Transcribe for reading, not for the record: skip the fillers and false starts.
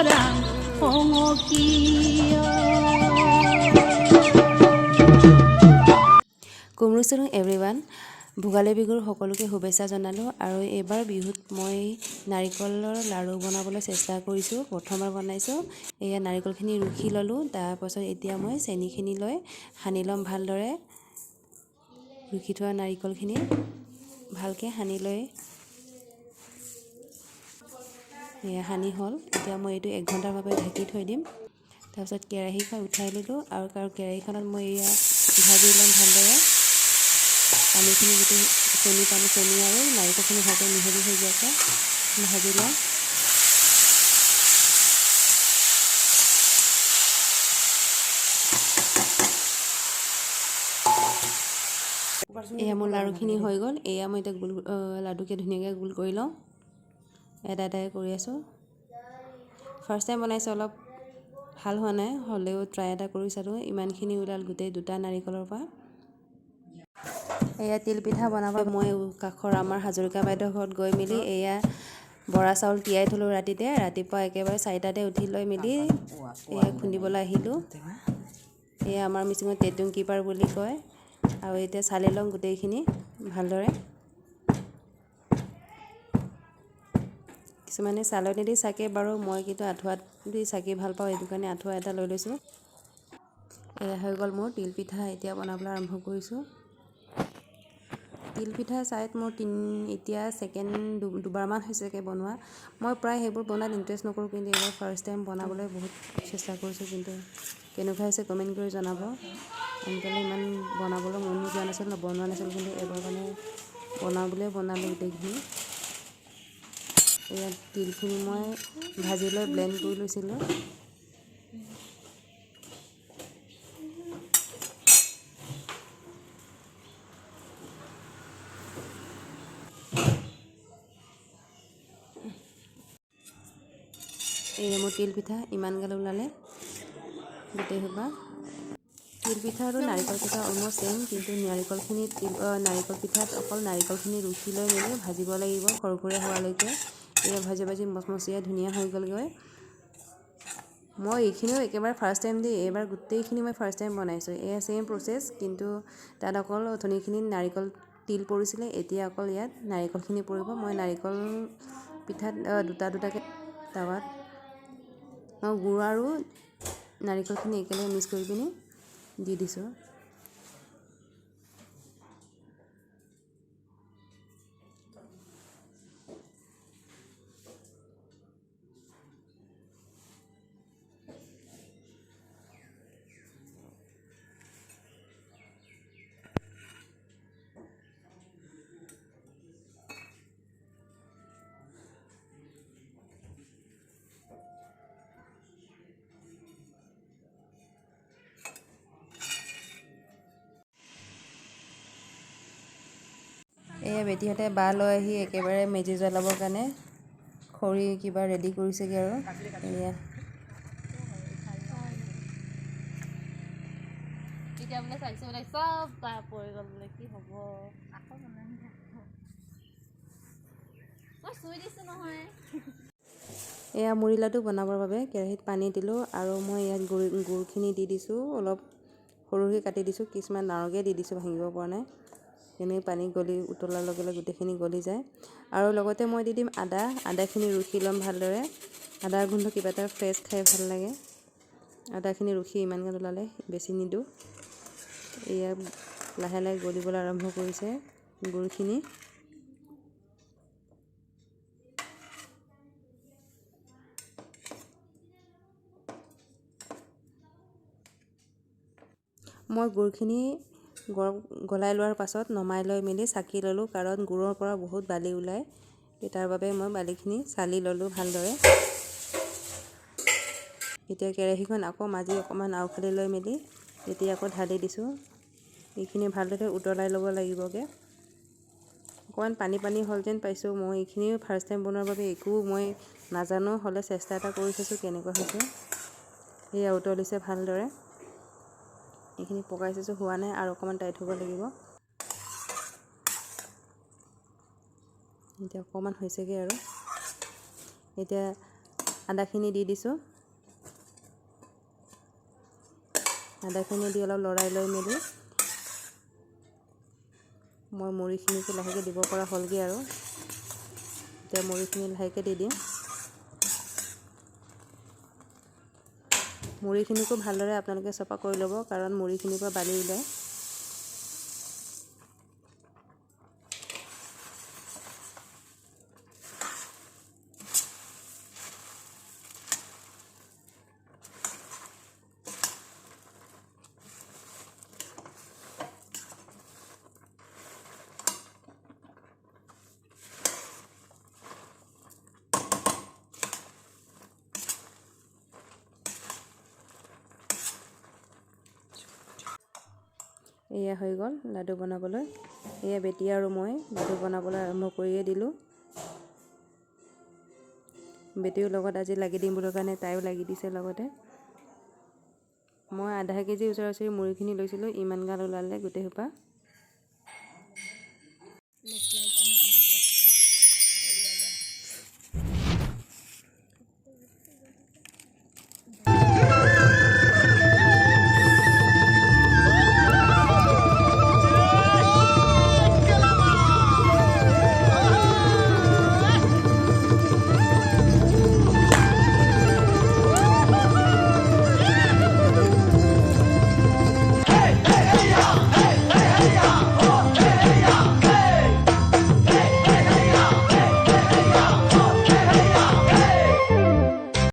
খৰাং কিয়। কুমৰুচুৰুং এভৰিৱান, ভোগালী বিহুৰ সকলোকে শুভেচ্ছা জনালোঁ। আৰু এইবাৰ বিহুত মই নাৰিকলৰ লাড়ু বনাবলৈ চেষ্টা কৰিছোঁ, প্ৰথমবাৰ বনাইছোঁ। এয়া নাৰিকলখিনি ৰুকি ল'লোঁ, তাৰপাছত এতিয়া মই চেনিখিনি লৈ সানি ল'ম ভালদৰে। ৰুকি থোৱা নাৰিকলখিনি ভালকৈ সানি লৈ এয়া সানি হ'ল। এতিয়া মই এইটো 1 ঘণ্টাৰ বাবে ঢাকি থৈ দিম। তাৰপিছত কেৰাহীখন উঠাই ল'লোঁ আৰু কেৰাহীখনত মই এয়া ভাজি ল'ম ভালদৰে। পানীখিনি গোটেই চেনি পানী, চেনি আৰু নাৰিকলখিনি ভালকৈ মিহলি হৈ যোৱাকৈ ভাজি লওঁ। এয়া মোৰ লাড়ুখিনি হৈ গ'ল। এয়া মই এতিয়া গোল লাডুকে ধুনীয়াকৈ গোল কৰি লওঁ। এটা এটাকৈ কৰি আছোঁ। ফাৰ্ষ্ট টাইম বনাইছোঁ, অলপ ভাল হোৱা নাই, হ'লেও ট্ৰাই এটা কৰি চালোঁ। ইমানখিনি ওলাল গোটেই দুটা নাৰিকলৰ পৰা। এয়া তিলপিঠা বনাব মই কাষৰ আমাৰ হাজৰিকা বাইদেউৰ ঘৰত গৈ মেলি এয়া বৰা চাউল তিয়াই থ'লোঁ ৰাতিতে। ৰাতিপুৱা একেবাৰে 4টাতে উঠি লৈ মেলি এয়া খুন্দিবলৈ আহিলোঁ। এয়া আমাৰ মিচিঙত টেটুং কিপাৰ বুলি কয়। আৰু এতিয়া চালি ল'ম গোটেইখিনি ভালদৰে। কিছুমানে চালনী দি চাকে বাৰু, মই কিন্তু আঁঠুৱাত দি চাকি ভাল পাওঁ। সেইটো কাৰণে আঁঠুৱা এটা লৈ লৈছোঁ। এয়া হৈ গ'ল মোৰ তিলপিঠা। এতিয়া বনাবলৈ আৰম্ভ কৰিছোঁ। তিলপিঠা চাইত মোৰ তিনি এতিয়া ছেকেণ্ড দুবাৰমান হৈছেগৈ বনোৱা। মই প্ৰায় সেইবোৰ বনোৱাত ইণ্টাৰেষ্ট নকৰোঁ, কিন্তু এইবাৰ ফাৰ্ষ্ট টাইম বনাবলৈ বহুত চেষ্টা কৰিছোঁ। কিন্তু কেনেকুৱা হৈছে কমেণ্ট কৰি জনাব। আনকালে ইমান বনাবলৈ মনো যোৱা নাছিল, বনোৱা নাছিল, কিন্তু এইবাৰ মানে বনাওঁ বুলিয়ে বনালোঁ গোটেইখিনি। এয়া তিলখিনি মই ভাজি লৈ ব্লেণ্ড কৰি লৈছিলোঁ। এয়া মোৰ তিলপিঠা ইমান গাল ওলালে গোটেই সোপা। তিলপিঠা আৰু নাৰিকল পিঠা অলমষ্ট ছেইম, কিন্তু নাৰিকলখিনি তিল নাৰিকল পিঠাত অকল নাৰিকলখিনি ৰুকি লৈ মেলি ভাজিব লাগিব খৰখৰীয়া হোৱালৈকে। এয়া ভাজি ভাজি মচমচীয়া ধুনীয়া হৈ গ'লগৈ। মই এইখিনিও একেবাৰে ফাৰ্ষ্ট টাইম দেই। এইবাৰ গোটেইখিনি মই ফাৰ্ষ্ট টাইম বনাইছোঁ। এয়া ছেইম প্ৰচেছ, কিন্তু তাত অকল অথনিখিনিত নাৰিকল তিল পৰিছিলে, এতিয়া অকল ইয়াত নাৰিকলখিনি পৰিব। মই নাৰিকল পিঠাত দুটা দুটাকৈ টাৱাত মই গুড় আৰু নাৰিকলখিনি একেলগে মিক্স কৰি পিনি দি দিছোঁ। এয়া বেটীহঁতে বাঁহ লৈ আহি একেবাৰে মেজি জ্বলাবৰ কাৰণে খৰি কিবা ৰেডি কৰিছেগৈ। আৰু এয়া এতিয়া বোলে চাইছোঁ বোলে চব বাঁহ পৰি গ'ল বোলে, কি হ'ব? মই চুই দিছোঁ নহয়। এয়া মুড়ি লাডু বনাবৰ বাবে কেৰাহীত পানী দিলোঁ আৰু মই ইয়াত গুড়খিনি দি দিছোঁ। অলপ সৰু সৰুকৈ কাটি দিছোঁ, কিছুমান ডাঙৰকৈ দি দিছোঁ, ভাঙিব পৰা নাই। তেনেকৈ পানী গলি উতলাৰ লগে লগে গোটেইখিনি গলি যায়। আৰু লগতে মই দি দিম আদা। আদাখিনি ৰুকি ল'ম ভালদৰে। আদাৰ গোন্ধ কিবা এটা ফ্ৰেছ, খাই ভাল লাগে। আদাখিনি ৰুকি ইমানকৈ ওলালে, বেছি নিদিওঁ। এয়া লাহে লাহে গলিবলৈ আৰম্ভ কৰিছে গুড়খিনি। মই গুড়খিনি গৰম গলাই লোৱাৰ পাছত নমাই লৈ মেলি চাকি ল'লোঁ, কাৰণ গুড়ৰ পৰা বহুত বালি ওলায়। তাৰ বাবে মই বালিখিনি চালি ল'লোঁ ভালদৰে। এতিয়া কেৰাহীখন আকৌ মাজি অকণমান আওখালি লৈ মেলি এতিয়া আকৌ ঢালি দিছোঁ। এইখিনি ভালদৰে উতলাই ল'ব লাগিবগৈ। অকণমান পানী পানী হ'ল যেন পাইছোঁ। মই এইখিনিও ফাৰ্ষ্ট টাইম বনোৱাৰ বাবে একো মই নাজানো, হ'লে চেষ্টা এটা কৰি চাইছোঁ কেনেকুৱা হৈছে। এয়া উতলিছে ভালদৰে। এইখিনি পকাই চাইছোঁ, হোৱা নাই, আৰু অকণমান টাইট হ'ব লাগিব। এতিয়া অকণমান হৈছেগৈ আৰু এতিয়া আদাখিনি দি দিছোঁ। আদাখিনি দি অলপ লৰাই লৈ মেলি মই মুড়িখিনিকো লাহেকৈ দিব পৰা হ'লগৈ আৰু। এতিয়া মুড়িখিনি লাহেকৈ দি দিম। মুড়িখিনিকো ভালদৰে আপোনালোকে চফা কৰি ল'ব, কাৰণ মুড়িখিনিৰ পৰা বালি ওলায়। এয়া হৈ গ'ল লাডু বনাবলৈ। এয়া বেটি আৰু মই লাডু বনাবলৈ আৰম্ভ কৰিয়ে দিলোঁ। বেটিৰ লগত আজি লাগি দিম বুলি কাৰণে তাইও লাগি দিছে লগতে। মই আধা কেজি ওচৰা ওচৰি মুড়িখিনি লৈছিলোঁ, ইমান গাল ওলালে গোটেই সোপা।